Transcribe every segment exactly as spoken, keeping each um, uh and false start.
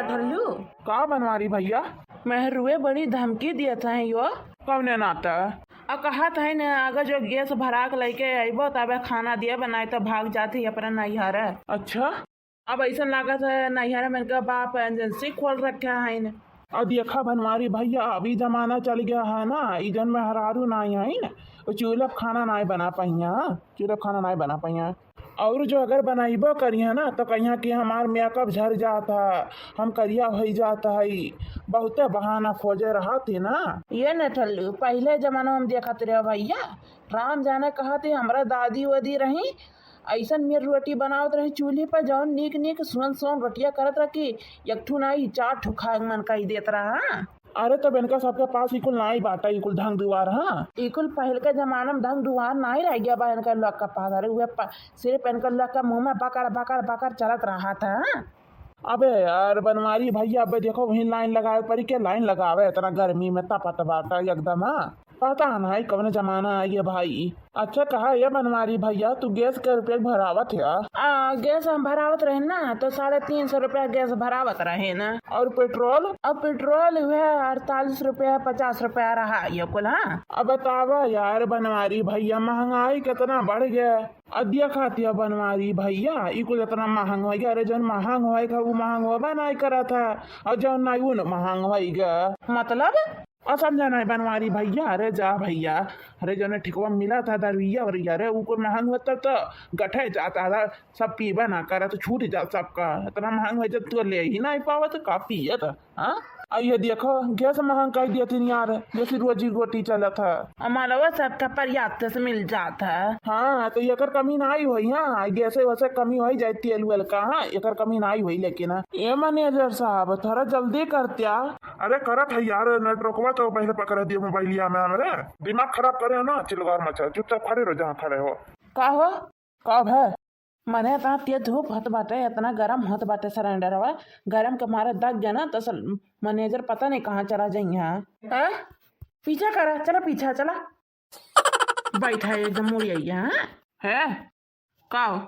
ठल्लू। का बनवारी भैया? मेहरुए बड़ी धमकी दियत है यो। कौने नाता? आ कहत है न, अगर जो गैस भरा के लेके अइबो तबे खाना दिया, बनाए तो भाग जात है अपना नैहर। अच्छा। अब ऐसन लागत है नैहर में इनका बाप एजेंसी खोल रखे है न। अब देखा बनवारी भैया, अभी जमाना चल गया है ना, ई जन मेहरारू नाई है न, वो चूल्हा पे खाना नाई बना पाइया, चूल्हा पे खाना नाई बना पाइया। और जो अगर बनाइबो करिया ना तो कहिया कि हमार मेकअप झर जात है, हम करिया होइ जात है, बहुते बहाना खोजे रहत ही ना। ये न ठल्लू, पहले जमाना में देखत रहे भैया, राम जाने कहत ही हमरा दादी वादी रही, ऐसन मेर रोटी बनावत रही चूल्ही पर, जौन नीक नीक सोन सोन रोटिया करत रही, एक ठू नाई चार ठू खाए के मन कही देत रहा। अरे तब इनका सबके पास ई कुल नाई बाटा, ई कुल धन दुआर, हाँ। ई कुल पहल के जमाना में धन दुआर नाई रह गया बा इनका लोग का पास। अरे उहे प-, सिर्फ इनका लोग का मुंह में बकर बकर बकर चलत रहा था। अबे यार बनवारी भैया, अबे देखो वहीं लाइन लगावे पड़ी, के लाइन लगावे इतना गर्मी में तपत बाटा एकदम, हाँ। पता नाई कौन जमाना आ गया भाई। अच्छा कहा ये बनवारी भैया, तू गैस के रुपया भरावत है? आ, गैस हम भरावत रहे ना, तो साढ़े तीन सौ रुपया गैस भरावत रहे ना। और पेट्रोल? और पेट्रोल हुए अड़तालीस रुपया, पचास रुपया रहा ये कुल, हाँ। अब बतावा यार बनवारी भैया, महंगाई कितना बढ़ गया। अब देखा थिया बनवारी भैया, ई कुल इतना महंग हो गया। अरे जौन महंग होए का, वो महंग होबे नाई करत है, और जौन नाई वो न महंग होए गया। मतलब? और समझा नहीं बनवारी भैया, अरे जा भैया, अरे जौने ठिकवा मिला था दरुइया वरुइया, अरे ऊ कुल महंग होता तो गठे जाता था, सब पीबे ना करे तो छूट जा सबका। इतना महंग हो जब तू ले ही नहीं पावत तो का पियत, हाँ? आ ये देखो गैस महंग कर दिया तीन यार, जैसे रोजी रोटी चलत है। हमारा वो सबका पर्याप्त से मिल जात है। हाँ तो एकर कमी नाई होई, हाँ गैसे वैसे कमी होई जाए तेल वेल का, हाँ एकर कमी नाई होई। लेकिन ए मैनेजर साहब थोड़ा जल्दी करत्या। अरे करत है यार, नेटवर्कवा तो पहले पकड़ दियो मोबाइलिया में हमरे। दिमाग खराब करे हो ना, चिलगार मचा, चुपचाप खड़े रहो जहाँ खड़े हो। का हो? का भे? मने इतना तेज धूप होत बाटे, इतना गरम होत बाटे सिलेंडरवा, गरम के मारे दग गया ना तो सल-, मैनेजर पता नहीं कहाँ चला जाइए। हैं? पीछा करा, चला पीछा चला। बैठा है एकदम मुड़ी आई है, हैं? है? का हो?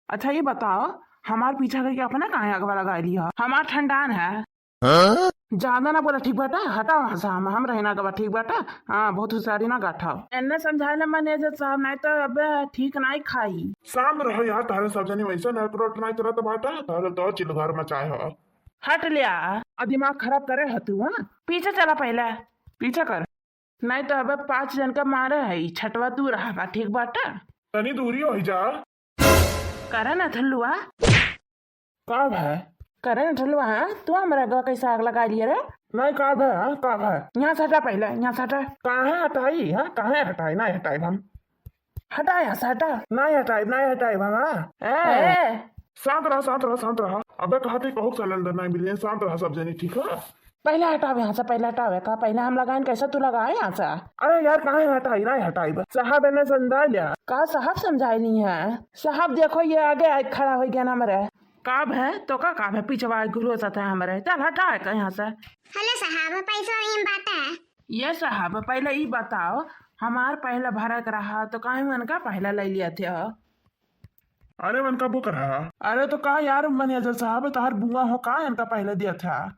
अच्छा ये बताओ, हमार पीछा करके अपने काहे अगवा लगा ली हो? हमार ठंडान है। हाँ? ज्यादा ना बोला, ठीक बाटा? हटाओ वहाँ से, हम, हम रहे ना अगवा, ठीक बाटा? हाँ, बहुत होशियारी ना गाठाओ। एन्ने समझाए ना मैनेजर साहब, नहीं तो अब ठीक नहीं खाई। शांत रहो यार, तारे सब जनी वैसे नट रोट नहीं करत बाटा, तारे तो चिलगार मचाए हो। हट लिया। आ दिमाग खराब करे है तू, हाँ? पीछे चला पहले। पीछे कर। नहीं तो अब पाँच जन का मारे है, ई छठवा तू रहा, ठीक बाटा? तनी दूरी हो जा। करे ना ठल्लुआ। का भाई? करे ना ठल्लुआ, हाँ? तू हमरा गवा कैसे आग लगा लिए रे? नहीं का भाई, हाँ? का भाई? यहाँ से हटा पहले, यहाँ से हटा। काहे हटाई, हाँ? काहे हटाई? नहीं हटाई हम। हटा यहाँ से, हटा। नहीं हटाई, नहीं हटाई हम, हाँ? ए! ए! शांत रहा, शांत रहा, शांत रहा। अबे कहा थे कहूँ सिलेंडर नहीं मिले, शांत रहा सब जनी, ठीक है? पहले हटावे यहाँ से, पहले हटावे का, पहले हम लगाएन, कैसे तू लगाए यहाँ से? अरे यार, काहे हटाई, नहीं हटाई बा। साहब एने समझाई लिया। का साहब समझाई नहीं है? साहब देखो, ये आगे आए खड़ा हो गया ना हमरे। का भे, तो का, का भे, पीछे वाला घुरोसत है हमरे, चल हटाए का यहाँ से। हेलो साहब, पैसा वहीं बाटा है। ये साहब, पहले ई बताओ, हमार पहले भरक रहा तो काहे उनका पहले ले लिया थे हो? अरे उनका बुक रहा। अरे तो का यार मैनेजर साहब, तोहार बुआ हो का इनका पहले दिया था?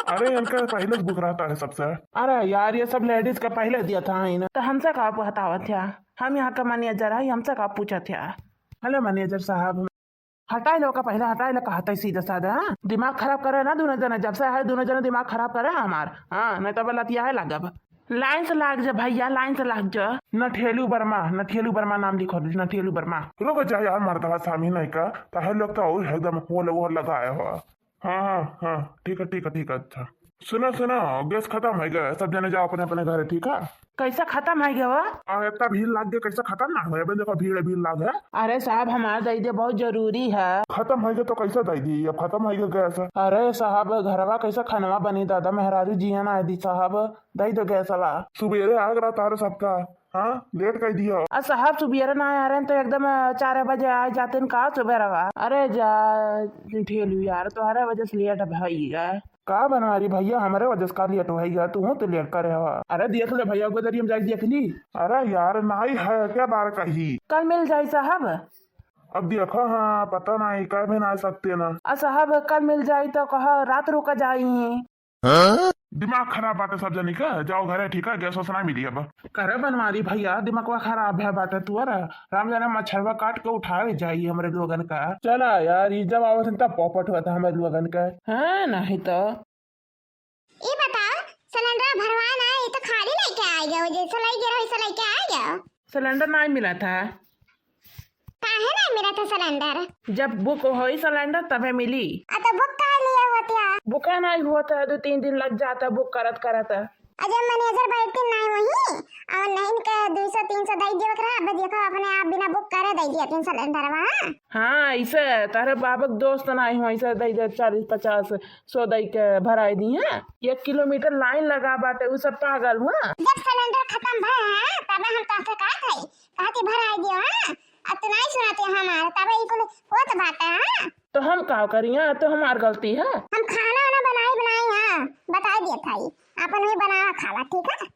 अरे, इनका पहले से बुक रहता है सबसे। अरे यार, ये सब लेडीज का पहले दिया था, है ना? तो हमसे का बतावत है? हम यहाँ का मैनेजर है, हमसे का पूछत है? हेलो मैनेजर साहब, हटाए लो का पहले, हटाए लो, कहता है सीधा साधा, हाँ? दिमाग खराब करे ना दोनों जने, जब से है दोनों जने दिमाग खराब करे हमार, हाँ, नहीं तो लतिया है लागब। लाइन से लाग जा भैया, लाइन से लाग जा। नठेलू वर्मा, नठेलू वर्मा नाम लिखो, नठेलू वर्मा। रुक जा यार, मर्दवा सामी नहीं का, ताहे लोग तो और एकदम होल वोल लगाए हो। हाँ, हाँ, हाँ, ठीक है, ठीक है, ठीक है, अच्छा। सुनो, सुनो, गैस खत्म है गया, सब जने जाओ अपने अपने घरे, ठीक है? कैसे खत्म है गया वो? आ, इतना भीड़ लाग गया, कैसे खत्म ना हो? अबे देखो, भीड़, भीड़ लाग है। अरे साहब, हमार दे दे, बहुत जरूरी है। खत्म है गया तो कैसे दे दी? अब खत्म है गया गैस। अरे साहब, घरवा कैसे खनवा बनी दादा, मेहरारू जिया ना दी साहब, दे दो गैसवा। सुबेरे आग रहा तारे सबका, हाँ, लेट कर दिया। आ साहब, सुबेरे ना आ रहे हैं तो एकदम, अ, चार बजे आ जाते हैं का सुबेरवा? अरे जा ठेलू यार, तोहरे वजह से लेट भइगा। का बनवारी भैया, हमरे वजह से का लेट होइगा? तू तो लेट करे हवा। अरे देख ले भैया, गुजरी हम जाई देख ली। अरे यार, नाई है क्या बार कही? कल मिल जाई साहब। अब देखो, हाँ, पता नहीं, कल भी ना आ सकते ना। आ साहब, कल मिल जाई तो कहा रात रुका जाई। हाँ? दिमाग खराब बाटे सब जनी का, जाओ घरे, ठीक है, गैस वैस ना मिली अब। करे बनवारी भैया, दिमागवा खराब है बाटे तुअर। राम जाने मच्छरवा काट के उठावे जाई हमरे लोगन का। चला यार, ई जब आवत हन तब पॉपट होत है हमरे लोगन का। हाँ, नहीं तो। ई बताओ, सिलेंडर भरवा ना, ई तो खाली लेके आ गयो, जैसे लई गयो, वैसे लेके आ गयो। सिलेंडर नहीं मिला था। काहे नहीं मिला था सिलेंडर? जब बुक होई सिलेंडर तबे मिली। आ तो बुक कर लिया होतिया। बुक नहीं होता है, दो तीन दिन लग जाता बुक करत करत। आ जब मैनेजर बैठती नहीं वही, और नहीं के दो सौ तीन सौ दई देवत रहा, अब देखो अपने आप बिना बुक करे दई दिया तीन सिलेंडर वहाँ। हाँ, ऐसे तारे बाबक दोस्त नहीं हो, ऐसे दई दे चालीस पचास सौ दई के भराई दी है। एक किलोमीटर लाइन लगा बाटे, उ सब पागल हुआ। जब सिलेंडर खत्म भय है, तबे हम तोहसे कहत हई, कहती भराई दियो, हाँ? अब तू नहीं सुनती हमार, तबे ई कुल होत बाटे, हाँ? तो हम का करी, हाँ? तो हमार गलती है। हम खाना वाना बनाई बनाई, हाँ, बताई दिए थाई, अपन भी बनावा खावा, ठीक है?